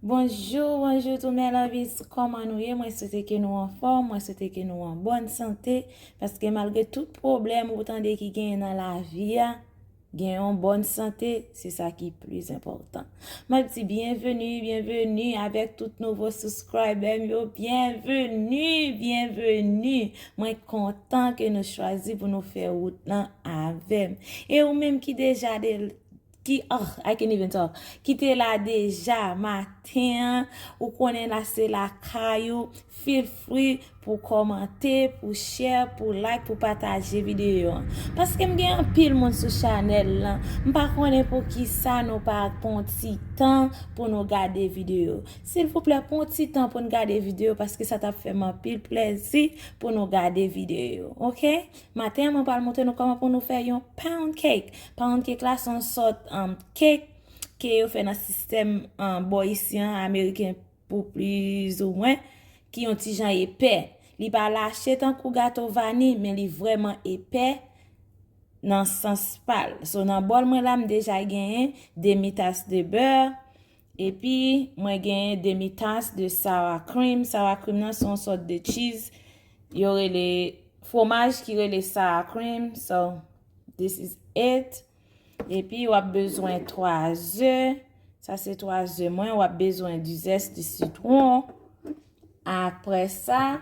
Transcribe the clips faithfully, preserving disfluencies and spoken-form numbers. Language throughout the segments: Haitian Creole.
Bonjou, bonjou tout mes lovies, kòman nou ye? Mwen swete ke nou anfòm, mwen swete ke nou an bòn sante, paske malgre tout pwoblèm ou tande ki genyen nan lavi a, gen yon bòn sante, se sa ki plis enpòtan. M ap di byenveni, byenveni avèk tout nouvo subscriber m yo, byenveni, byenveni. Mwen kontan ke nou chwazi pou nou fè wout lan avè m. E ou menm ki deja de, ki, oh, I can't even talk, ki te la deja maten an, ou konnen la se lakay ou, feel free pou kòmante, pou share, pou like, pou pataje videyo an. Paske m gen anpil moun sou chanèl lan, m pa konnen pou ki sa nou pa pran ti tan pou nou gade videyo. Silvouplè, pran ti tan pou n gade videyo, paske sa t ap fè m anpil plezi pou nou gade videyo, oke? Maten an, mwen pral montre nou kòman pou nou fè yon pound cake. Pound cake la se yon sòt, um, cake ke yo fè nan sistèm, um, bò isi an, ameriken pou plizoumwen, ki yon ti jan epè. Li pa lache tankou gato vani, men li vrèman epè nan sans pa l. So, nan bòl mwen la, m deja genyen demi tas de bè, epi mwen genyen demi tas de sour cream. Sour cream nan se yon sòt de cheese. Yo rele, fwomaj ki rele sour cream. So, this is it. Epi w ap bezwen twa ze. Sa se twa ze mwen. W ap bezwen du zeste de citron. Apre sa,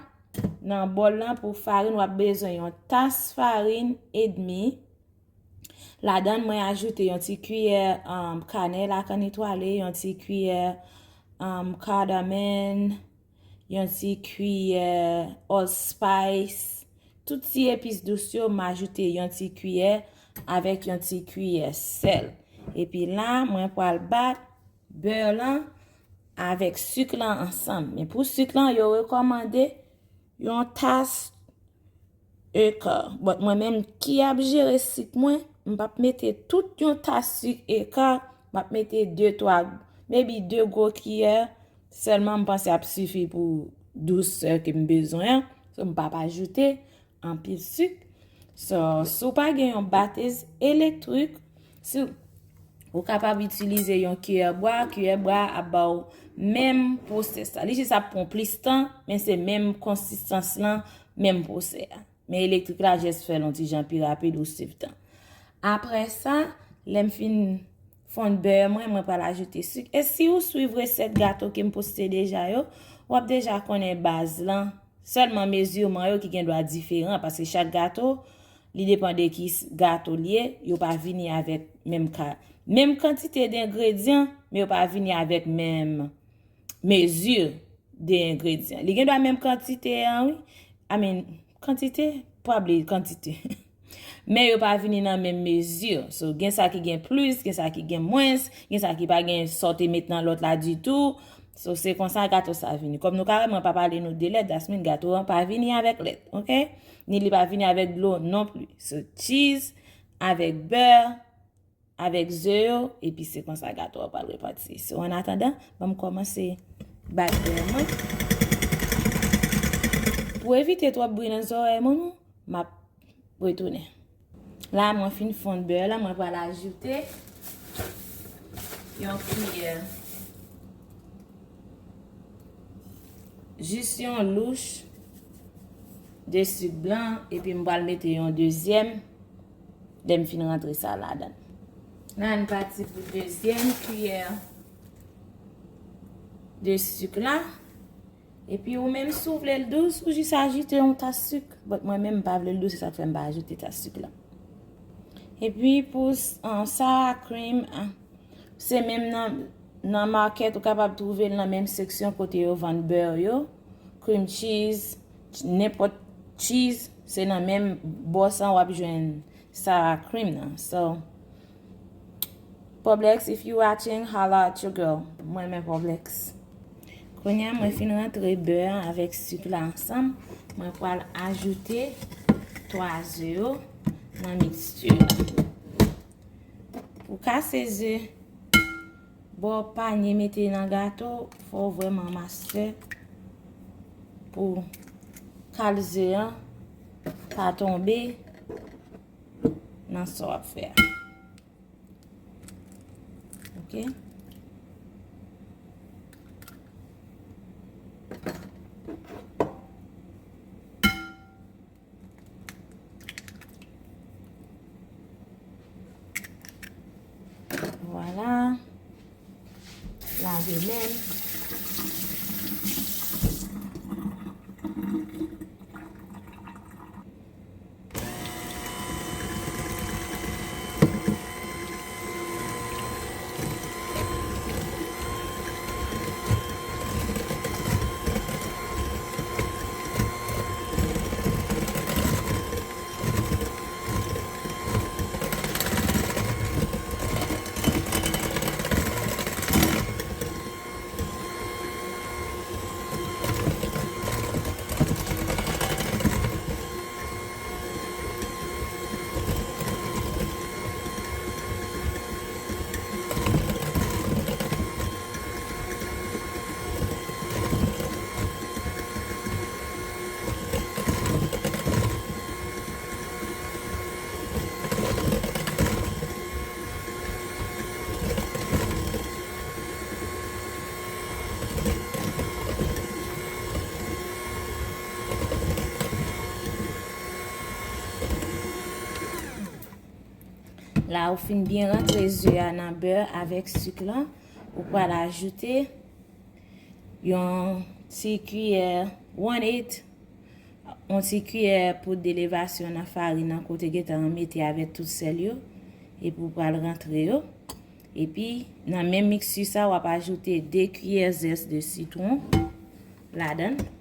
nan bòl lan pou farin, w ap bezwen yon tas farin edmi. Ladan l, mwen ajoute yon ti kiyè, um, kanèl ak an etwale, yon ti kiyè, um, cardamom, yon ti kiyè allspice. Tout ti epis dous yo, m ajoute yon ti kiyè avèk yon ti kiyè sèl. Epi la, mwen pral bat bè lan avèk sik lan ansanm. Men pou sik lan, yo rekòmande yon tas eka. But mwen menm ki ap jere sik mwen, m p ap mete tout yon tas sik eka, m ap mete de, twa, maybe de gwo kiyè sèlman, m panse ap sifi pou dousè ke m bezwen an. So, m p ap ajoute anpil sik. So, si w pa gen yon batèz elektrik, si w kapab itilize yon kiyè bwa, kiyè bwa ap ba w menm pwosès la. Li jis ap pran plis tan, men se menm konsistans lan, menm pwosè a. Men elektrik la jis fè l yon ti jan pi rapid ou save tan. Apre sa, lè m fin fonn bè mwen, mwen pral ajoute sik. E si ou swiv resèt gato ke m poste deja yo, w ap deja konnen baz lan. Sèlman mezirman yo ki gen dwa diferan, paske chak gato, li depann de ki s-, gato l ye, yo pa vini avèk menm ka, menm kantite de engredyan, men yo pa vini avèk menm mezi de engredyan. Li gen dwa menm kantite an, wi. I mean, kantite? Probably kantite. Men yo pa vini nan menm mezi. So, gen sa ki gen plis, gen sa ki gen mwens, gen sa ki pa gen sa w te met nan lòt la ditou. So, se konsa gato sa vini. Kòm nou ka wè, mwen pa pale nou de lèt, that mean gato an pa vini avèk lèt, oke? Ni li pa vini avèk dlo non plis. So, cheese avèk bè, avèk ze yo, epi se konsa gato a pral repati. So, an atandan, ban m kòmanse bat bè mwen. Pou evite twòp bri nan zòrèy mwen, m ap retounen. La, mwen fin fonn bè la, mwen pral ajoute yon kiyè, jis yon louch de sik blan, epi m pral mete yon dezyèm lè m fin rantre sa ladan. La, n pati pou dezyèm kiyè de sik la. Epi ou menm, si w vle l dous, ou jis ajoute yon tas sik. But mwen menm, m pa vle l dous, se sa k fè m pa ajoute tas sik la. Epi pou s-, an, sour cream, an, se menm nan, nan market, ou kapab twouve l nan menm seksyon kote yo vann bè yo, cream cheese, nenpòt cheese, se nan menm bòs an w ap jwenn sour cream nan. So, Publix, if you watching, holla at your girl. Mwen renmen Publix. Kounye a, mwen fin rantre bè an avèk sik la ansanm. Mwen pral ajoute twa ze yo nan miksti la. Pou kase ze, bò panye mete nan gato, fò w vrèman mastè pou kal ze an pa tonbe nan sa w ap fè a. Oke. Lave men m. La ou fin byen rantre ze a nan bè avèk sik lan, ou pral ajoute yon ti kiyè, one eight, yon ti kiyè poud de levasyon nan farin nan kote gentan mete avèk tout sèl yo, epi ou pral rantre yo. Epi nan menm miksi sa, w ap ajoute de kiyè zès de sitwon ladan l.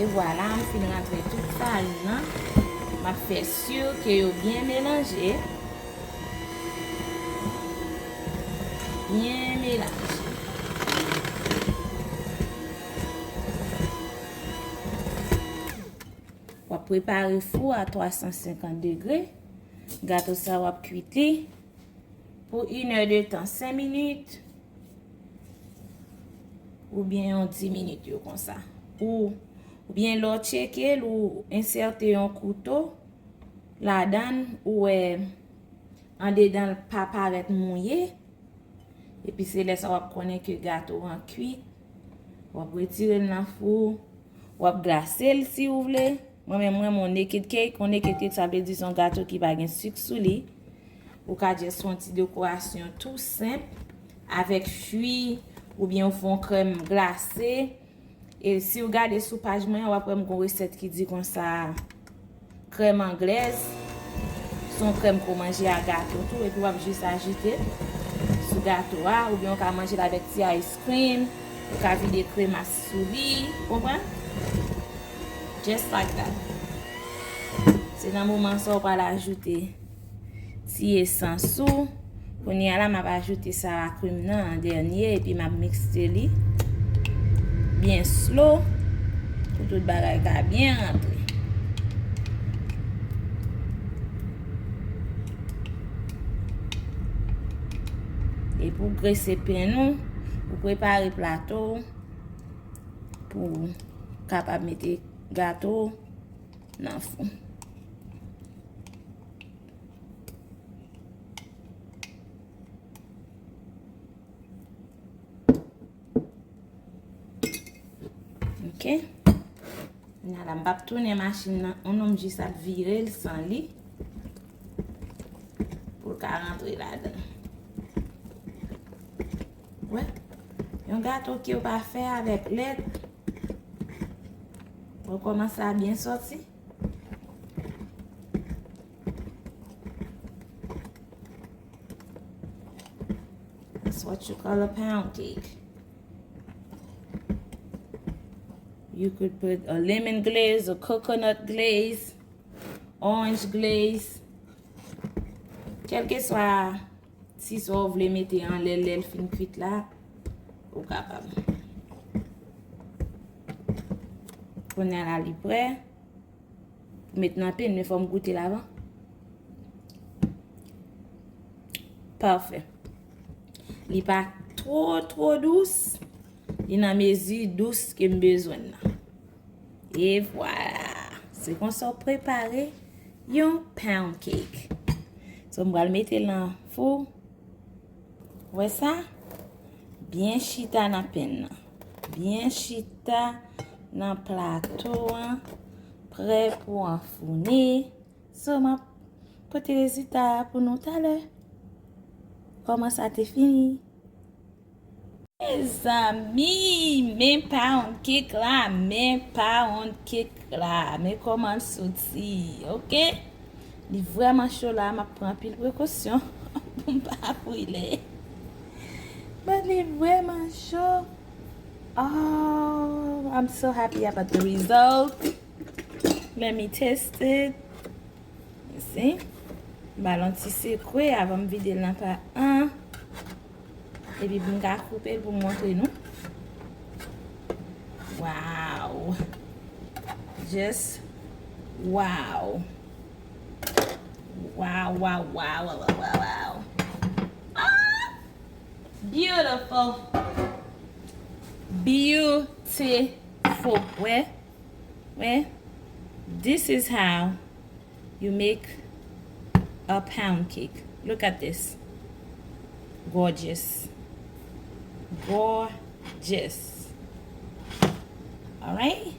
E vwala, m fin rantre tout farin nan. M ap fè si ke yo byen melanje. Byen melanje. W ap prepare fou a twa san senkant degre. Gato sa w ap kwit li pou inè de tan, senk minit, oubyen yon dis minit yo konsa. Ou, oubyen lè w tcheke l, ou ensète yon kouto ladan l, ou wè andedan l pa parèt mouye. Epi se lè sa w ap konnen ke gato an kwit. W ap retire l nan fou. W ap glase l si w vle. Mwen menm, mwen renmen yon naked cake. Yon naked cake, sa vle di se yon gato ki pa gen sik sou li. Ou ka just fè yon ti dekorasyon tou senp avèk fwi oubyen w fè yon krèm glase. E si w gade sou paj mwen an, w ap wè m gen yon resèt ki di konsa, krèm anglèz. Se yon krèm ke w manje a gato tou, epi w ap jis ajoute sou gato a, oubyen w ka manje l avèk ti ice cream, ou ka vide kremas sou li, konprann? Just like that. Se nan moman sa w pral ajoute ti esans ou. Kounye a la, m ap ajoute sour cream nan an dènye, epi m ap mikse li byen slow pou tout bagay ka byen rantre. E pou grese pen nou, ou prepare plato w pou w kapab mete gato w nan fou. Ok. Kounye a la, m p ap tounen machin nan. Ou non, m jis ap vire l san li pou l ka rantre ladan. Wè. Yon gato ke w pa fè avèk lèt, ou kòmanse a byen sòti. That's what you call a pound cake. You could put a lemon glaze, a coconut glaze, orange glaze. Kèlkeswa ti sa w vle mete anlè l lè l fin kwit la, Ou kapab. Kounye a la li prè. Ou met nan pen, men fò m goute l avan. Pafè. Li pa twò, twò dous. Li nan mezi dous ke m bezwen nan. E vwala. Se konsa w prepare yon pound cake. So, m pral mete l nan fou. Wè sa? Byen chita nan pen nan. Byen chita nan plato an. Prè pou anfoune. So, m ap pote rezilta a pou nou talè. Kòman sa te fini? Mezanmi, men pound cake la, men pound cake la, men kòman l soti, oke? Li vrèman cho la, m ap pran anpil prekosyon pou m pa brile. But li vrèman cho. Oh, I'm so happy about the result. Let me test it. You see? M ba l yon ti sekwe avan m vide l nan pa an. Epi pou m ka koupe l pou m montre nou. Wow. Just wow. Wow, wow, wow, wow, wow, wow. Ah! Beautiful. Beautiful. Wè? Wè? This is how you make a pound cake. Look at this. Gorgeous. Gorgeous. Alright?